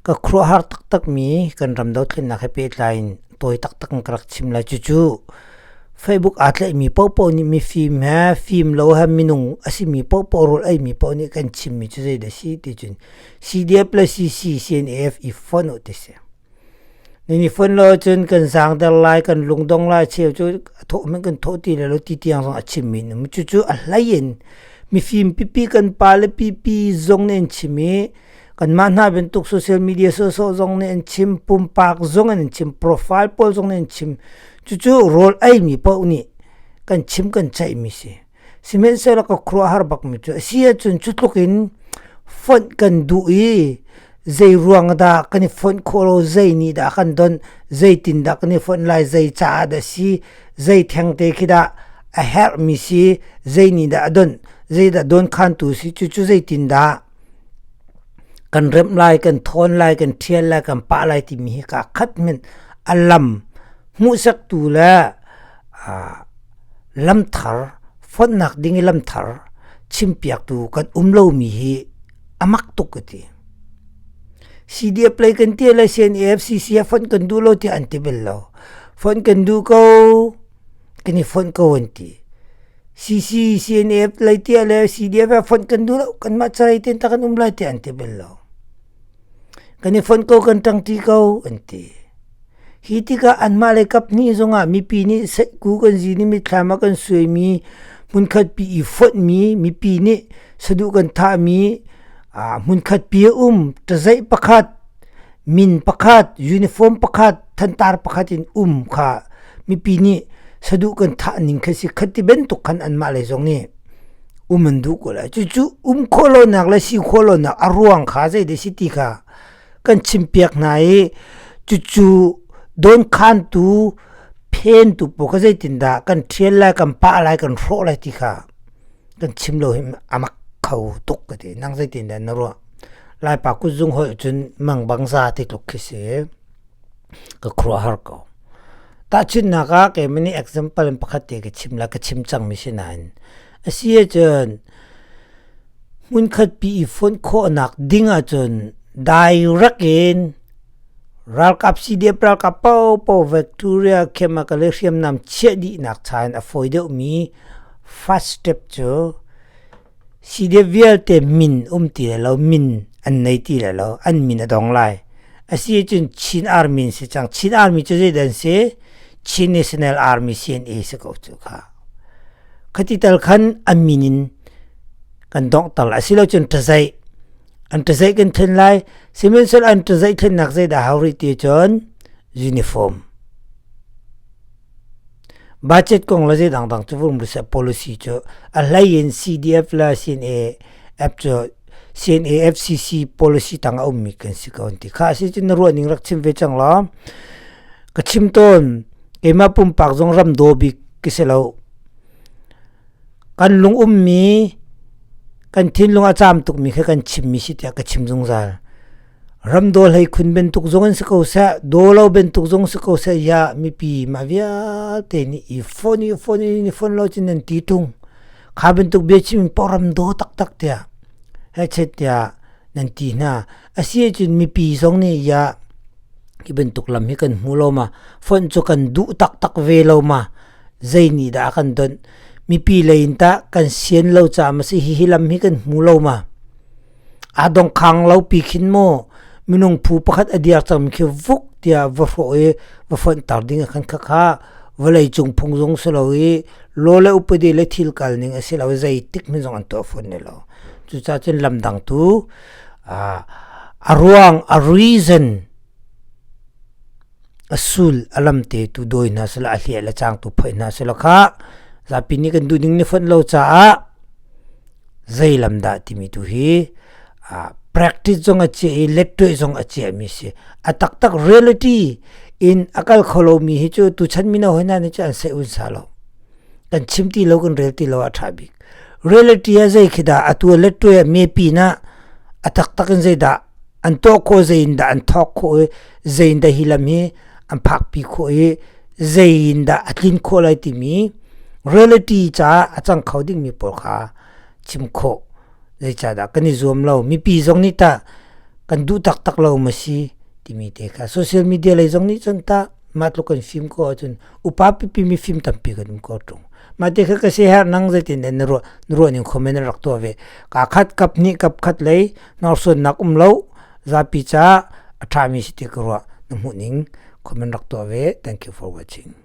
Ka khuaruahhar taktakmi kan ram dothlennak he pehtlai in tawi taktak in ka rak chim lai. Cucu Facebook aa tlaihmi paohpaoh nih mifim he fim lo he minung a simi paohpaoh rawl eimi paoh nih kan chimmi cu zeidah a si ti cun CDF le CC CNAF i fonh uh ti si. Nan i fonh lo ahcun kan zaangder lai, kan lungdong lai, cheu cu a thawh hmanh kan thawh ti lai lo ti tiang zong a chimmi an um. Cucu a hlei in mifim pipi kan pale pipi zong nih an chim i kanmah hna bantuk social media sawsawh zong nih an chim, pumpak zong in an chim, profile pawl zong nih an chim. Cucu rawl eimi paoh nih kan chim kan ceihmi si. Sihmanhsehlaw ka khuaruahhar bakmi cu a si ahcun cu tluk in fonh kan duh i zei ruang dah kan i fonh khawh lo, zei nih dah kan don, zeitin dah kan i fonh lai, zei caah dah si, zei thengte khi dah a herhmi si, zei nih dah a donh, zeidah dawnkhantu si, cucu zeitin dah kan remh lai, kan thawn lai, kan ṭhial lai, kan pah lai timi hi kaa khat hmanh a lam hmuhsaktu le lamthar fonhnak ding i lamthar chimpiaktu kan um lomi hi a mak tuk ka ti. CDF lei kan ti le CNAF CCF fonh kan duh lo tiah an ti bal lo. Fonh kan duh ko, kan i fonh ko an ti. CC CNF lei tiah le CDF ah fonh kan duh lo, kanmah carei tein ta kan um lai tiah an ti bal lo. Kan i fonh ko, kan ṭangṭi ko an ti. Hi tikah anmah le kaphnih zongah mipi nih seihku kan zin i mitthlam ah kan suaimi hmunkhatpi i fonhmi mipi nih saduh kan thahmi hmunkhatpi a um ṭazeih pakhat min pakhat uniform pakhat thantar pakhat in um kha mipi nih saduh kan thah ning kha si khati bantuk khan anmah lei zong nih um an duh ko lai. Cucu um khawh lonak le si khawh lonak a ruang kha zeidah si ti kha kan chimpiak hna i cucu dawnkhantu phentu pawl kha zeitindah kan ṭhial lai kan pah lai kan hrawh lai ti kha kan chim lo hi a mak kho tuk ka ti. Nang zeitindah na ruah? Laipa kutzung holh cun mangbang za ti tluk khi si. Ka khuaruahhar ko. Tahchunhnak ah keimah nih example in pakhat te ka chim la ka chim cangmi si nain a si ahcun Hmunkhatpi i fonh khawhnak ding ahcun direct in ralkap CDF ralkap paohpaoh Victoria camp ah kal i hriamnam chiah dihnak cha in a fawi deuhmi first step cu CDF vialte min um ti lai lo, min an nei ti lai lo, an min a dong lai. Asi ahcun Chin Army an si cang. Chin Army cu zeidah an si? Chin National Army CNA si ko cu kha. Khati tal khan an min in kan donghter lai. Asilocun ṭazeih an ṭazeih kan thlen lai. Sihmanhsehlaw an ṭazeih thlennak zeidah hau rih ti cun uniform. Budget kong le zei dangdang cu vung seh policy cu a hlei in CDF le CNAF cu CNAFCC policy tang a ummi kan si ko an ti. Kha si cun na ruah ning rak chim ve cang law. Ka chim tawn keimah pumpak zong ram daw bik ka si lo. Kan lung ummi kan thinlung a caam tukmi kha kan chimmi si tiah ka chim zungzal. Ram daw hlei khun bantuk zong in si ko seh, daw lo bantuk zong si ko seh, ya mipi mah vialte nih i phone i phone i phone lo cun nan ti tung. Kha bantuk bia chim in ram daw taktak tiah hechet tiah nan ti hna. Asi ahcun mipi zong nih ya hi bantuk lam hi kan hmu lo ma, fonh cu kan duh taktak ve lo ma, zei nih dah a kan donh mipi lei in tah kan sian lo caah ma si hihi lam hi kan hmu lo ma aa dongkhang lo pi khin maw minung phu pakhat a diar cangmi khi vuk tiah va hrawh i va fonhter ding a kan kha kha vawlei cung phung zong si lo i law le upadi le thil kal ning a si lo zeitik hmanh zong an tuah fawn ne lo cucaah cun lam dang tu a ruang a reason A sul a lamte tu dawi hna sehla a hliah le cang tu phoih hna sehla kha zapi nih kan duh ning ni fonh lo caah zei lam dah timi tu hi practice zong a chiah i lettuai zong a chiahmi si. A taktak reality in a kal kho lomi hi cu tuchan mino hoi hna nih cun an seh un sa lo. Kan chim ti lo kan rel ti lo a ṭha bik. Reality ah zei khi dah atu lettuai ah me pin ah a taktak in zeidah an tuah khawh zei in dah an thawk khawh i zei in dah hi lam hi an phakpi khawh i zei in dah a tlin khawh lai timi reality caah a cang kho dingmi pawl kha chim khawh zeicahdah kan i zuam lo mipi zong nih tah. Kan duh taktak lo ma si timi te kha social media lei zong nih cun tah mah tluk kan fim ko ahcun upa pipi mi fim tampi kan um ko ṭung. Mah te kha ka si herh nang zeitin dah na ruah na ruah ning comment na rak tuah ve. Ka khat kap hnih kap khat lei hnorsuannak um lo zapi caah a ṭhami si ti ka ruah na hmuh ning comment rak tuah ve. Thank you for watching.